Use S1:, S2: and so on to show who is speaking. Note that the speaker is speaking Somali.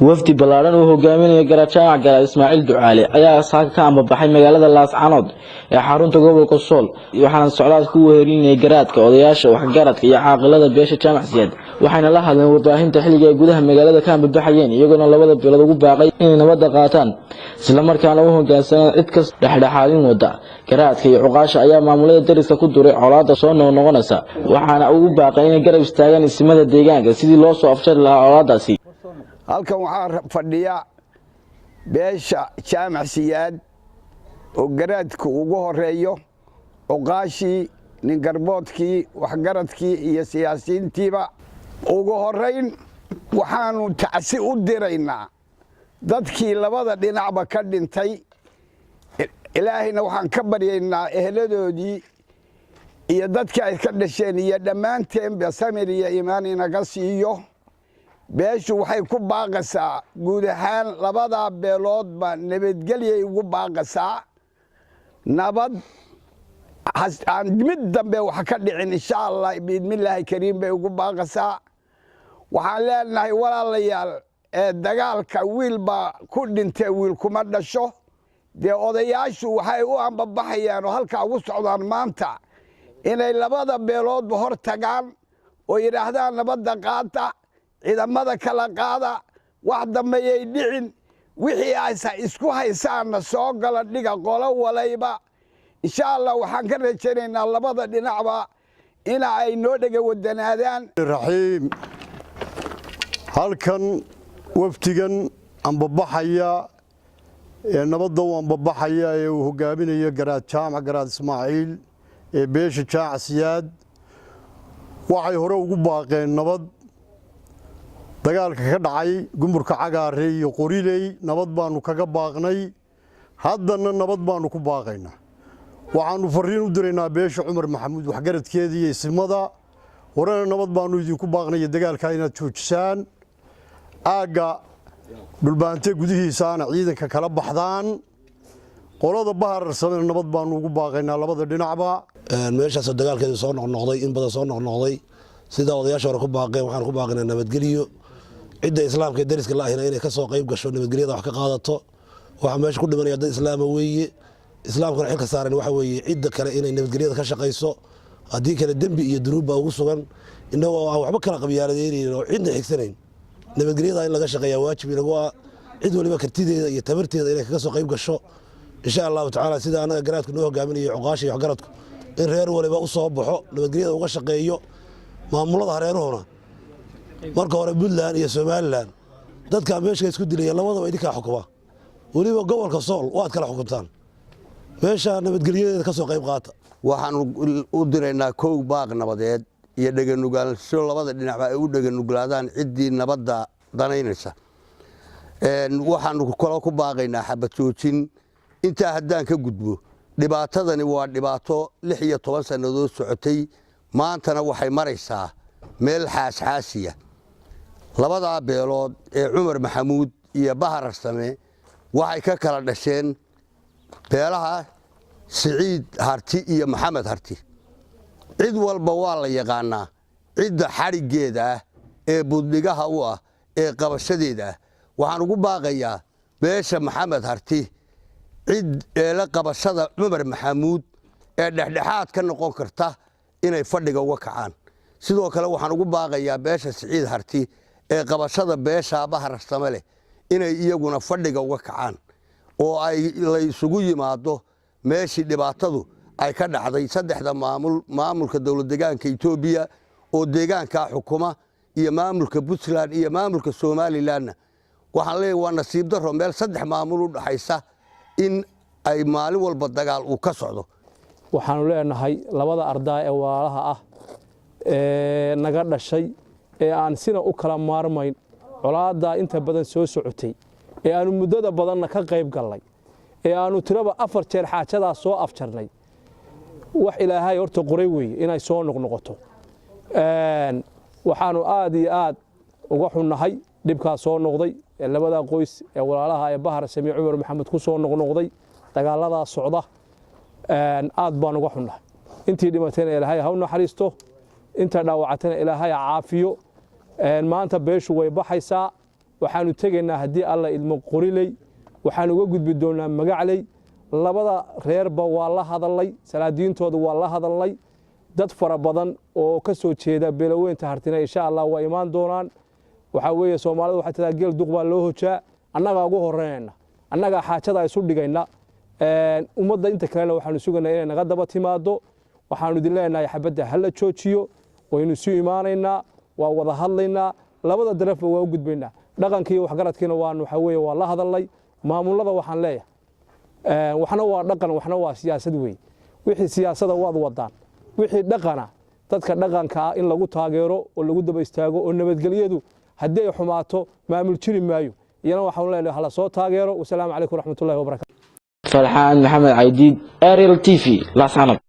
S1: Wafdi ballaadhan uu hogaaminayo Garaad Jaamac Garaad Ismaaciil Ducaale ayaa saaka ka ambabaxay magaalada Laascanood ee xarunta gobolka Sool, waxaana socdaal ku wehelinayay garaadka, odayaasha waxgaradka iyo caaqilada beesha Jaamac Siyaad. Waxayna la hadleen warbaahinta xilliga ay gudaha magaalada ka ambabaxayeen, iyagoona labada beelood ugu baaqay inay nabadda qaataan, islamarkaana u hogaansanaan cid kas dhexdhexaadin wada. Garaadka iyo cuqaasha ayaa maamulada dariska ku duray colaada soo noqnoqonaysa, waxaana ugu baaqay inay garab istaagaan isimada deegaanka sidii loo soo afjari lahaa colaadaasi.
S2: Halkan waxaa fadhiya beesha Jaamac Siyaad oo garaadku ugu horeeyo, cuqaashii, ningarboodkii, waxgaradkii iyo siyaasiyiintiiba. Ugu horrayn waxaannu tacsi u diraynaa dadkii labada dhinacba ka dhintay. Ilaahayna waxaan ka baryaynaa eheladoodii iyo dadkii ay ka dhasheen iyo dhammaanteenba samir iyo iimaan inaga siiyo. Beeshu waxay ku baaqaysaa guud ahaan labadaa beeloodba nabadgelyay ugu baaqaysaa, nabad aan mid dambe wax ka dhicin, insha Allah, biidnillaahi kariim bay ugu baaqaysaa. Waxaan leenahay, walaalayaal, ee dagaalka wiil baa ku dhintay, wiil kuma dhasho. Dee odayaashu waxay u ambabaxayaan oo halkaa ugu socdaan maanta inay labada beeloodba hor tagaan oo yidhaahdaan: "Nabadda qaata, ciidamada kala qaada, wax dambeeyay dhicin. Wixii ay isku haysaanna soo gala dhiga qolo walayba." Insha Allah waxaan ka rajaynaynaa labada dhinacba ina ay noo dhega wadanaadaan.
S3: Raxiim. Halkan wafdigan ambabaxaya ee nabadda u ambabaxaya ee uu hogaaminayo Garaad Jaamac Garaad Ismaaciil ee beesha Jaamac Siyaad waxay hore ugu baaqeen nabad. Dagaalka ka dhacay Gumburka Cagaare iyo Qoriley nabad baanu kaga baaqnay, haddana nabad baanu ku baaqaynaa. Waxaanu fariin u diraynaa beesha Cumar Maxamuud, waxgaradkeeda iyo isimada. Horena nabad baanu idinku baaqnaya, dagaalkaa inaad joojisaan, aagga Dhulbaante gudihiisaana ciidanka kala baxdaan. Qolada Bahararsamena nabad baanu ugu baaqaynaa, labada dhinacba.
S4: Meeshaasoo dagaalkeedu soo noqnoqday, in badan soo noqnoqday, sida odayaasha hore ku baaqeen, waxaan ku baaqaynaa nabadgelyo. Cidda islaamka ee dariska la ahina inay ka soo qayb gasho, nabadgelyada wax ka qaadato. Waxaa meesha ku dhimanaya dad islaama weeye. Islaamkuna xilka saaran waxa weeye cidda kale inay nabadgelyada ka shaqayso. Haddii kale dembi iyo dunuub baa ugu sugan. Innagoo aan waxba kala qabyaaladeynaynin oo cidna xigsanayn, nabadgelyada in laga shaqeeyaa waajib inagu ah. Cid waliba kartideeda iyo tabarteeda inay kaga soo qayb gasho, insha Allahu tacaala, sida annaga garaadku noo hogaaminayo, cuqaasha iyo waxgaradku, in reer waliba u soo baxo, nabadgelyada uga shaqeeyo. Maamulada hareeruhuna, marka hore Puntland iyo Somaliland, dadkaa meesha isku dilaya labadaba idinkaa xukuma. Weliba gobolka Sool waad kala xukuntaan. Meesha nabadgelyadeeda ka soo qayb qaata.
S5: Waxaanu u diraynaa kow baaq nabadeed iyo dheganugaansho labada dhinacba ay u dheganuglaadaan ciddii nabadda danaynaysa. Waxaanu kaloo ku baaqaynaa xabad joojin. Intaa haddaan ka gudbo, dhibaatadani waa dhibaato 16 sannadood socotay, maantana waxay maraysaa meel xaasxaasiya. Labadaa beelood ee Cumar Maxamuud iyo Bahararsame waxay ka kala dhasheen beelaha Siciid Harti iyo Maxamed Harti. Cid walba waa la yaqaanaa cidda xadhiggeeda ah ee buddhigaha u ah ee qabashadeeda ah. Waxaan ugu baaqayaa beesha Maxamed Harti cid eela qabashada Cumar Maxamuud ee dhexdhexaad ka noqon karta inay fadhiga uga kacaan. Sidoo kale waxaan ugu baaqayaa beesha Siciid Harti ee qabashada beesha Bahararsame leh inay iyaguna fadhiga uga kacaan oo ay la isugu yimaado meeshii dhibaatadu ay ka dhacday. Saddexda maamul, maamulka dowlad deegaanka Etoobiya oo deegaankaa xukuma iyo maamulka Puntland iyo maamulka Somalilandna, waxaan leeyahay waa nasiib daro meel saddex maamul u dhaxaysa in ay maalin walba dagaal uu ka socdo.
S6: Waxaanu leenahay labada ardaa ee walaalaha ah ee naga dhashay ee aan sina u kala maarmayn, colaaddaa inta badan soo socotay ee aanu muddada badanna ka qayb gallay ee aanu tiraba afar jeer xaajadaas soo afjarnay, wax Ilaahay horta qoray weeye inay soo noqnoqoto. Waxaanu aad iyo aad uga xunnahay dhibkaas soo noqday ee labadaa qoys ee walaalaha ee Bahar Sami Cumar Maxamed ku soo noqnoqday. Dagaaladaa socda aad baan uga xunnahay. Intii dhimatayna Ilaahay ha u naxariisto, inta dhaawacatayna Ilaahay ha caafiyo. Maanta beeshu way baxaysaa. Waxaanu tegaynaa, haddii Alla idmo, Qoriley. Waxaanu uga gudbi doonaa Magacley. Labada reerba waa la hadalnay, salaadiintooda waa la hadalnay. Dad fara badan oo ka soo jeeda beelaweynta Hartina, insha Allah, waa imaan doonaan. Waxaa weeye, Soomaalida waxay tiraa, "Geel duq baa loo hojaa." Annagaa ugu horreynayna, annagaa xaajada isu dhigayna. Ummadda inta kalena waxaanu sugaynaa inay naga daba timaado. Waxaanu idin leenahay, xabadda ha la joojiyo. Waynu isu imaanaynaa, waa wada hadlaynaa, labada darafba waa u gudbaynaa. Dhaqankii iyo waxgaradkiina waanu, waxaa weeye, waa la hadalnay. Maamulada waxaan leeyahay, waxna waa dhaqan, waxna waa siyaasad weeye. Wixii siyaasada waad wadaan, wixii dhaqana dadka dhaqanka ah in lagu taageero oo lagu daba istaago, oo nabadgelyadu haddii ay xumaato maamul jiri maayo. Iyana waxaanu leenahay, hala soo taageero. Wasalaamu calaykum waraxmatullahi wabarakatu.
S1: Farxaan Maxamed Caydiid, Ariel TV, Laascanad.